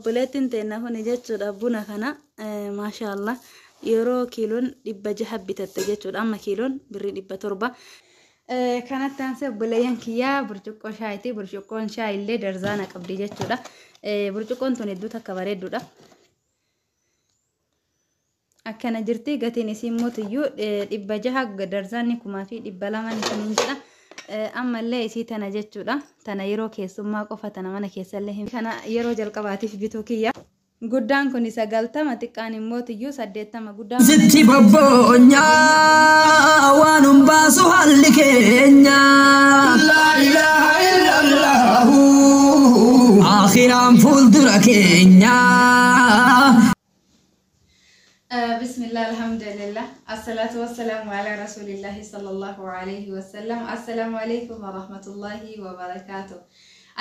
Obboleettiin teenna kuni jechuudha buna kana maashaallah yeroo kiiloon 600 bitatte jechuudha. Amma kiiloon birrii 700. Kanatti aansee obboleeyyan kiyyaa burcuqqoo shaayiiti. Burcuqqoon shaayillee darzaana qabdi jechuudha. Burcuqqoon tun hedduu takka bareedduudha. Akkana jirti, gatiin isii immoo 600, darzaanni 2200 isiniin jedha. Ammallee isii tana jechuudha. Tana yeroo keessummaa qofa, tana mana keessallee hin. Kana yeroo jalqabaatiif bituu kiyya. Guddaan kun 90, xiqqaan immoo tiyyuu 80 guddaan. Sitti bobboonyaa waan hun baasu haalli keenya. Laa ilaaha illallahu. Akhiraan fuuldura keenya. Bismillah, alhamdulillah, assalatu wassalamu ala rasulillahi sallallahu alayhi wasallam. Assalamu alaikum warahmatullahi wabarakatuh.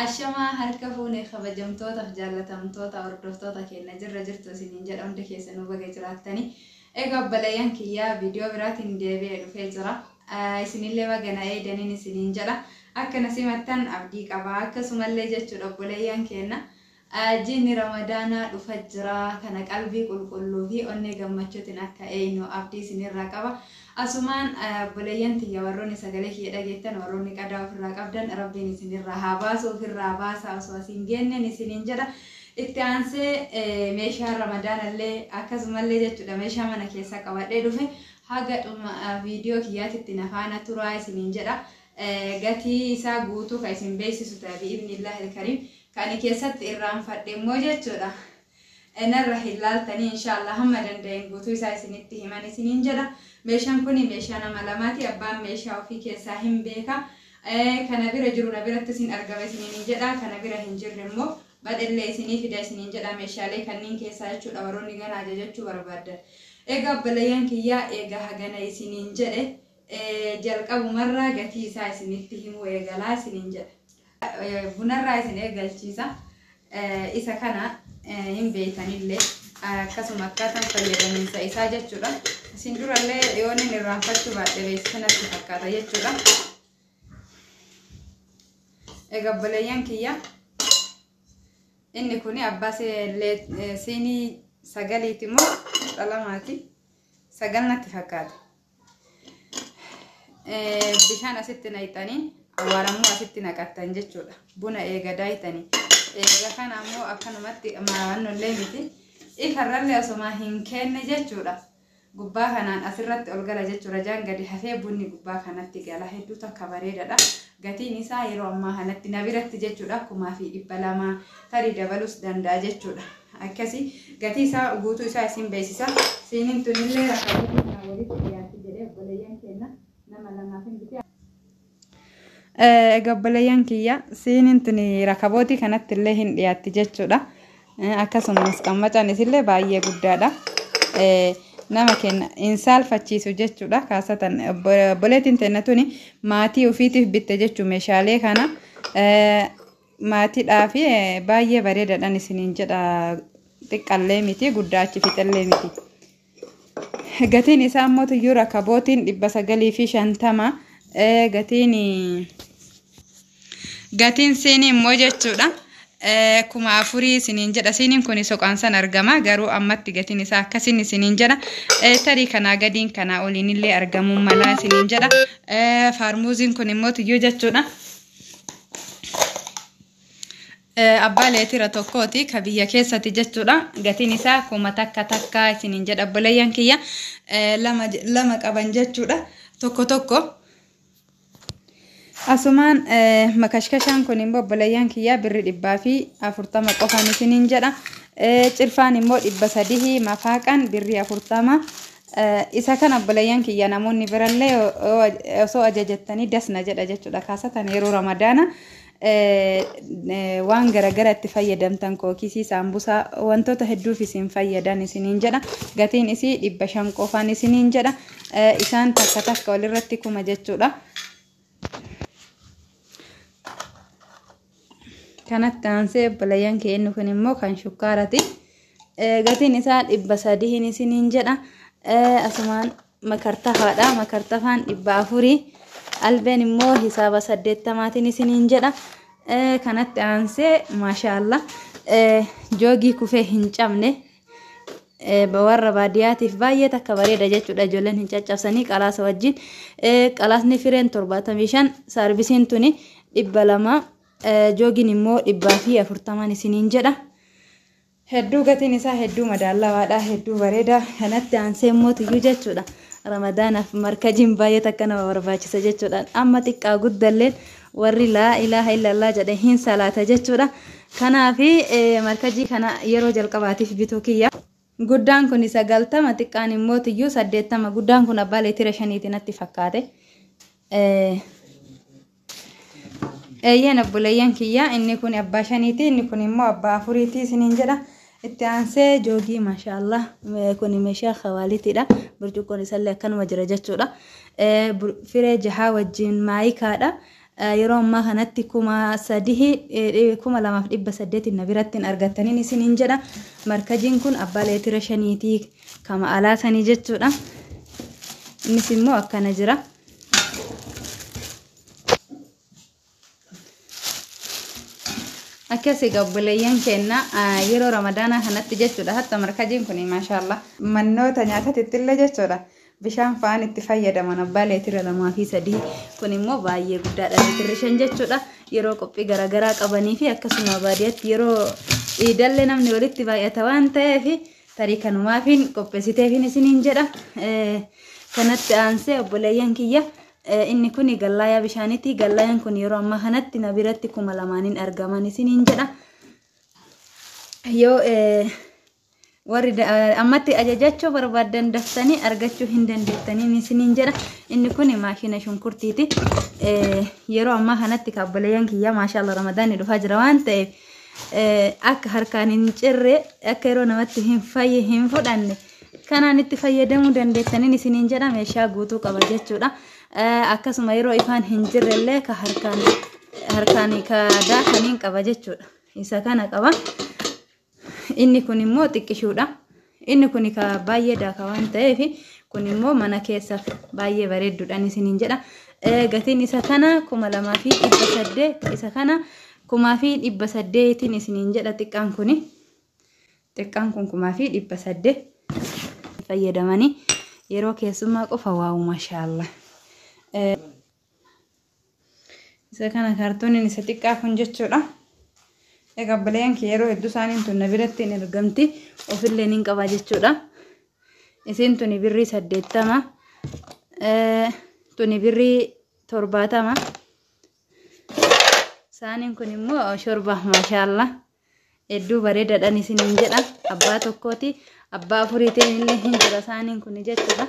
Ashamaa, harka fuune, kabajamtootaaf jaallatamtoota hordoftoota keenya, jirra jirtu isiniin jedha. Hundi keessanuu baga jiraattanii. Egaa obboleeyyan kiyyaa, viidiyoo biraatiin deebi'ee dhufee jira. Isinillee baga na eedaniin isiniin jedha. Akka na simattan abdii qaba. Akkasumallee jechuudha obboleeyyan keenya, Jiini Ramadaanaa dhufa jira. Kana qalbii qulqulluu fi onnee gammachuutiin akka eeynu abdii isinirraa qaba. Asumaan obboleeyyan tiyya, warroonni sagalee kiyya dhageettan, warroonni qadaa ofirraa qabdan, Rabbiin isinirraa haa baasu, ofirraa baasa osoo asiin geenneen isiniin jedha. Itti aansee meeshaa Ramadaanallee akkasumallee jechuudha meeshaa mana keessaa qabadhee dhufe, haga dhuma viidiyoo kiyyaatitti na faana turaa isiniin jedha. Gatii isaa guutuu kan isin beeksisu ta'e bi'idhnillaahi alkariim. Kan keessatti irraanfadhe immoo jechuudha, narra hin laaltanii, inshaallah hamma danda'een guutuu isaa isinitti himan isiniin jedha. Meeshaan kun meeshaa nama lamaati. Abbaan meeshaa ofii keessaa hin beeka. Kana bira jiru na biratti isin argama isiniin jedha. Kana bira hin jirre immoo badhellee isinii fida isiniin jedha. Meeshaalee kanneen keessaa jechuudha warroonni gana ajajachuu barbaaddan. Egaa obboleeyyan kiyyaa, egaa hagana isiniin jedhe, jalqabumarraa gatii isaa isinitti himuu eegalaa isiniin jedha. Bunarraa isin eegalchiisa. Isa kana hin beeytanillee, akkasuma akkaataan fayyadamiinsa isaa jechuudha. Isin durallee yoo inni irraanfachuu baadhe beeksisa natti fakkaata jechuudha. Egaa obboleeyyan kiyya, inni kun abbaa siinii 9ti moo 12ti? 9 natti fakkaata. Bishaan asitti naqxanii, awwaarammoo asitti naqattan jechuudha. Buna eega daayitanii. Eega kana ammoo akkanumatti maawannollee miti. Ifarrallee osuma hin kenne jechuudha. Gubbaa kanaan asirratti ol gala jechuudha. Jaan gadi hafee bunni gubbaa kanatti gala. Hedduu takka bareedaadha. Gatiin isaa yeroo ammaa kanatti na biratti jechuudha 2200, tarii dabalus danda'a jechuudha. Akkasii gatii isaa guutuu isaa isin beeksisa. Siiniin tunillee rakkaboota isaa walitti dhiyaatti jedhee obboleeyyan keenya nama lamaaf hin bitee. Egaa obboleeyyan kiyya, siiniin tuni rakabootii kanatti illee hin dhiyaatti jechuudha. Akkasumas qammacaan isillee baay'ee guddaadha. Nama kenna hin saalfachiisu jechuudha. Kaasatan obboleettiin teenna tuni maatii ofiitiif bitte jechuu meeshaalee kana. Maatiidhaa fi baay'ee bareedaadhaan isiniin jedha. Xiqqallee miti, guddaa achi fixallee miti. Gatiin isaa immoo tuyyuu rakabootiin 950. Gatiin siinii immoo jechuudha 4000 isiniin jedha. Siiniin kun soqaan san argama, garuu ammatti gatiin isaa akkasiin isiniin jedha. Tarii kanaa gadiin kanaa oliin illee argamuu mala isiniin jedha. Faarmuuziin kun immoo tuyyuu jechuudha, abbaa leetira tokkooti, ka biyya keessatti jechuudha. Gatiin isaa 1000 takka isiniin jedha obboleeyyan kiyya. Lama lama qaban jechuudha. Tokko tokko. Asumaan makashkashaan kun immoo obboleeyyan kiyyaa birri 140 qofaan isiniin jedha. Cirfaan immoo 300, mafaaqaan birrii 40. Isa kana obboleeyyan kiyya namoonni birallee osoo ajajattanii dasna jedha jechuudha. Kaasatan yeroo Ramadaana waan garagara itti fayyadamtan, kookisii, saambusaa, wantoota hedduuf isin fayyadan isiniin jedha. Gatiin isii 500 qofaan isiniin jedha. Isaan takka takka walirratti 1000 jechuudha. Kanatti aansee obboleeyyan keenya, kun immoo kan shukkaarati. Gatiin isaa 300 isiniin jedha. Asumaan makartafaadha. Makartafaan 400. Albeen immoo hisaaba 80tiin isiniin jedha. Kanatti aansee maashaallah Joogii kufee hin cabne warra baadiyyaatiif baay'ee takka bareeda jechuudha. Ijoolleen hin caccabsanii qalaasa wajjin. Qalaasni fireen 75, saarbisiin tuni 200, joogiin immoo 140 isiniin jedha. Hedduu gatiin isaa hedduu madaalawaadha, hedduu bareeda. Kanatti aansee immoo tuyyuu jechuudha. Ramadaanaaf markajiin baay'ee takka nama barbaachisa jechuudha. Amma xiqqaa guddalleen warri laa ilaaha illallah jedhe hin salaata jechuudha. Kanaafi markajii kana yeroo jalqabaatiif bituu kiyya. Guddaan kun 90, xiqqaan immoo tuyyuu 80. Guddaan kun abbaa leetira shaniiti natti fakkaate. Eeyyeen obboleeyyan kiyya, inni kun abbaa shaniiti, inni kun immoo abbaa afuriiti isiniin jedha. Itti aansee joogii, maashaallah, kun meeshaa kawaalitiidha. Burcuqqoon isallee akkanuma jira jechuudha. Firee jahaa wajjin maayikaadha. Yeroo ammaa kanatti 3000, 2800 na biratti hin argattaniin isiniin jedha. Markajiin kun abbaa leetira shaniitii kama alaa sanii jechuudha. Innis immoo akkana jira. Akkas egaa obboleeyyan keenya, yeroo ramadaanaa kanatti jechuudha. Hatta markajiin kun maashaallah mannoota nyaatatti illee jechuudha. Bishaan fa'aan itti fayyadaman abbaa leetira 2 fi 3, kun immoo baay'ee guddaadha, leetirri 5 jechuudha. Yeroo qophii garaagaraa qabanii fi akkasuma baadiyyaatti yeroo iidallee namni walitti baay'ata waan ta'eef tarii kanumaafin qopheessiteefin isiniin jedha. Kanatti aansee obboleeyyan kiyya, inni kun gallaayaa bishaaniiti. Gallaayaan kun yeroo ammaa kanatti na biratti 2000n argaman isiniin jedha. Yoo warri ammatti ajajachuu barbaadan daftanii argachuu hin dandeettaniin isiniin jedha. Inni kun maashina shunkurtiiti. Yeroo ammaa kanatti kaabboleeyyan kiyya, maashaallah, ramadaanni dhufaa jira waan ta'eef akka harkaan hin cirre, akka yeroo namatti hin fayye hin fudhanne kanaan itti fayyadamuu dandeettaniin isiniin jedha. Meeshaa guutuu qaba jechuudha. Akkasuma yeroo ifaan hin jirrellee ka harkaan harkaan ka daakaniin qaba jechuudha. Isa kana qaba. Inni kun immoo xiqqishuudha. Inni kun ka baay'ee daaka waan ta'eef kun immoo mana keessaaf baay'ee bareedduudhaan isiniin jedha. Gatiin isa kana 2800, isa kana 1800n isiniin jedha xiqqaan kuni. Xiqqaan kun 1800 fayyadamanii yeroo keessummaa qofa waa'u, maashaallah. Isa kana kaartooniin isa xiqqaa kun jechuudha. Egaa obboleeyyan kiyya, yeroo hedduu isaaniin tun na biratti hin argamti, ofillee nin qaba jechuudha. Isiin tuni birrii 80, tuni birrii 70. Saaniin kun immoo shorba, maashaallah. Hedduu bareedaadhaan isiniin jedha. Abbaa tokkooti. Abbaa afuriitiin illee hin jira saaniin kun jechuudha.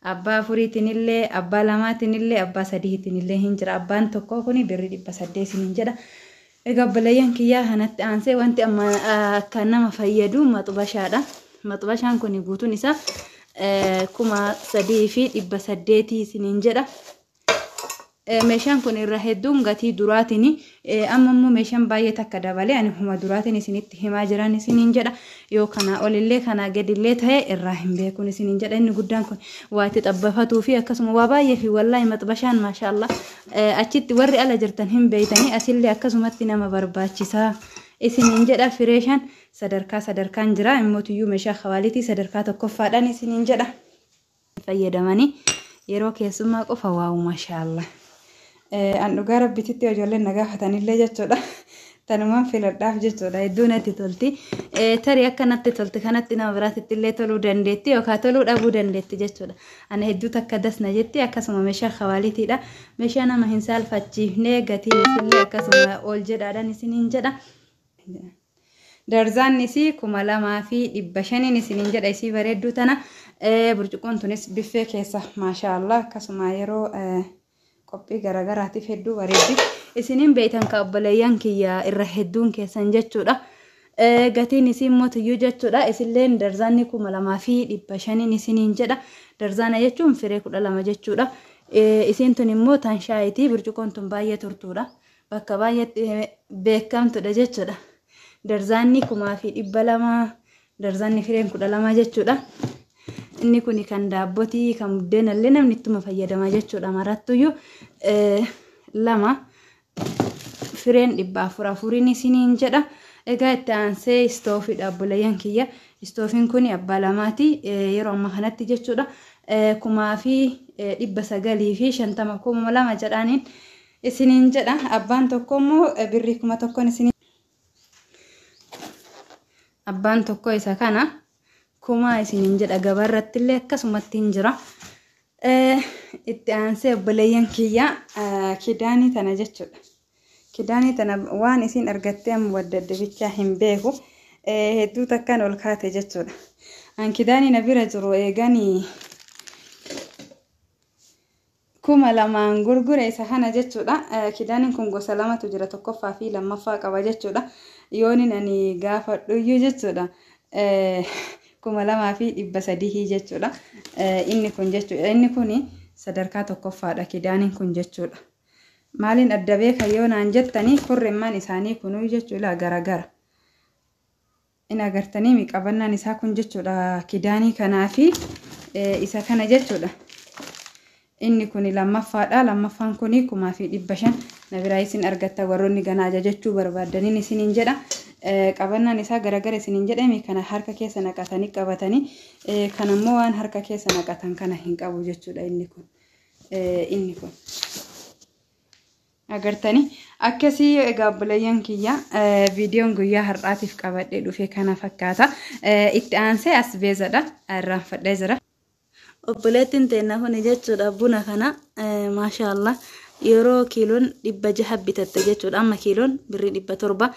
Abbaa afuriitiin illee, abbaa lamaatiin illee, abbaa sadiitiin illee hin jira. Abbaan tokko kun birrii 800 isiniin jedha. Egaa obboleeyyan kiyyaa, kanatti aansee wanti amma akka nama fayyadu maxbashaadha. Maxbashaan kun guutuun isaa 3800 isiniin jedha. Meeshaan kun irra hedduun gatii duraatiin, amma immoo meeshaan baay'ee takka dabalee, ani huma duraatiin isinitti himaa jiran isiniin jedha. Yoo kanaa olillee kanaa gadillee ta'e irraa hin beekun isiniin jedha. Inni guddaan kun waa itti xabbafatuu fi akkasuma waa baay'ee fi wallaahi maxbashaan maashaallah achitti warri ala jirtan hin beeytanii, asillee akkasumatti nama barbaachisaa isiniin jedha. Fireeshaan sadarkaa sadarkaan jira, immoo meeshaa kawaalitii sadarkaa tokkoffaadhaan isiniin jedha. Fayyadamanii yeroo keessummaa qofa waa'u, maashaallah. An dhugaa rabbititti ijoolleen na gaafatanillee jechuudha. Tanumaan filadhaaf jechuudha. Hedduu natti tolti. Tarii akka natti tolti kanatti nama biraatitti illee toluu dandeetti yookaan toluu dhabuu dandeetti jechuudha. Ani hedduu takka dasna jetti, akkasuma meeshaa kawaalitiidha. Meeshaa nama hin saalfachiifne, gatiin isillee akkasuma ol jedhaadhaan isiniin jedha. Darzaanni isii 2500n isiniin jedha, isii bareedduu tana. Burcuqqoon tunis biffee keessa, maashaallah, akkasuma yeroo qophii garaagaraatiif hedduu bareeddi. Isiniin beeytan ka obboleeyyan kiyya irra hedduun keessan jechuudha. Gatiin isii immoo tuyyuu jechuudha. Isilleen darzaanni 2500n isiniin jedha. Darzaana jechuun firee 12 jechuudha. Isiin tun immoo tan shaayitii, burcuqqoon tun baay'ee turtuudha. Bakka baay'eetti beekamtudha jechuudha. Darzaanni 2200, darzaanni fireen 12 jechuudha. Inni kun kan daabbotii, kan buddeenallee namni ittuma fayyadama jechuudha. Marattuyyuu lama fireen 400 400n isiniin jedha. Egaa itti aansee istoofiidha obboleeyyan kiyya. Istoofiin kun abbaa lamaati yeroo ammaa kanatti jechuudha. 1950, 2000 jedhaaniin isiniin jedha. Abbaan tokko immoo birrii 1000 isiniin. Abbaan tokko isa kana 1000 isiniin jedha, gabaarratti illee akkasumatti hin jira. Itti aansee obboleeyyan kiyya kidaanii tana jechuudha. Kidaanii tana waan isin argattee amma waddadde bichaa hin beeku. Hedduu takkaan ol kaate jechuudha. An kidaanii na bira jiru eeganii 2000 gurgure isa kana jechuudha. Kidaaniin kun gosa lamatu jira, tokkoffaa fi lammaffaa qaba jechuudha. Yoonin ani gaafadhuyyuu jechuudha. 2300 jechuudha. Inni kun jechuudha. Inni kun sadarkaa tokkoffaadha kidaaniin kun jechuudha. Maaliin adda beeka yoo naan jettanii, kurrimmaan isaanii kunuu jechuudha garagara. In agartanii qabannaan isaa kun jechuudha kidaanii kanaa fi isa kana jechuudha. Inni kun lammaffaadha. Lammaffaan kun 1500 na biraa isin argatta, warroonni ganaa ajajachuu barbaadaniin isiniin jedha. Qabannaan isaa garagara isiniin jedhame, kana harka keessa naqatanii qabatanii, kan ammoo waan harka keessa naqatan kana hin qabu jechuudha inni kun. Inni kun. Agartanii akkasii. Egaa obboleeyyan kiyya, viidiyoon guyyaa har'aatiif qabadhee dhufe kana fakkaata. Itti aansee asbeezadha. Irraanfadhee jira. Obboleettiin teenya kuni jechuudha buna kana maashaallah yeroo kiiloon 600 bitatte jechuudha. Amma kiiloon birrii 700,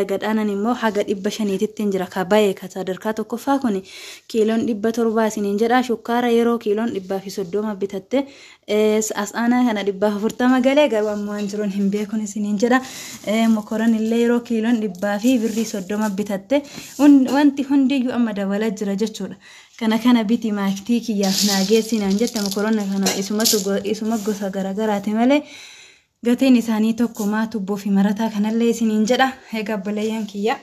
gadhaanan immoo haga 500tti hin jira. Ka bahe ka sadarkaa tokkoffaa kuni kiiloon 700 isiniin jedha. Shukkaara yeroo kiiloon 130 bitatte, as aanaa kana 140 galee, garuu amma waan jiruun hin beekun isiniin jedha. Mokoron illee yeroo kiiloon dhibbaa fi birrii 30 bitatte, wanti hundiyyuu amma dabalaa jira jechuudha. Kana kana biti maaktii kiyyaaf naa geessi naan jette. Mokoronna kana isumatu isuma gosa garagaraati malee gatiin isaanii tokkumaa. Tubboo fi marataa kanallee isiniin jedha. Egaa obboleeyyan kiyya,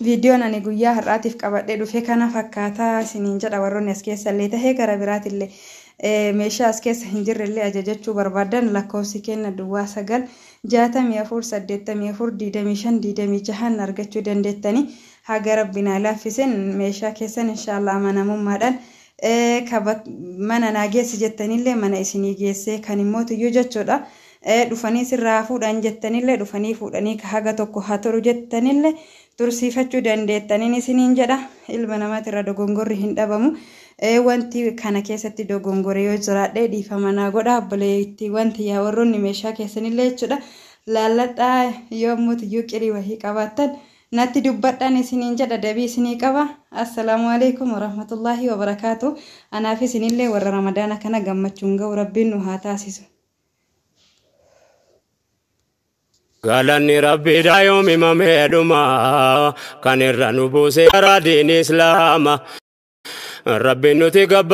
viidiyoon ani guyyaa har'aatiif qabadhee dhufe kana fakkaataa isiniin jedha. Warroonni as keessa illee tahee gara biraatillee meeshaa as keessa hin jirrellee ajajachuu barbaadan, lakkoofsi kenna 09 64 84 25 26 argachuu dandeettanii. Haga rabbi naa laaffiseen meeshaa keessan inshaallah amanamummaadhaan mana naa geessi jettanillee mana isinii geessee, kan immoo tuyyuu jechuudha. Dhufanii sirraa fuudhan jettanillee dhufanii fuudhanii, haga tokko haa turu jettanillee tursiifachuu dandeettaniin isiniin jedha. Ilma namaatirra dogongorri hin dhabamu. Wanti kana keessatti dogongore yoo jiraadhe dhiifama naa godha. Obboleettii wanti yaa warroonni meeshaa keessanillee jechuudha. Laalladhaa, yommuu tuyyuu qirii wahii qabaattan natti dubbadhaan isiniin jedha, dabii isinii qaba. Assalaamu alaikum warahmatullaahi wabarakaatu. Anaaf isinillee warra Ramadaana kana gammachuun ga'u rabbiin nu haa taasisu. Galanni Rabbiidha yoom himamee dhuma, kan irra nu buuse karaa diin Islaama. Rabbiin nuti gabba.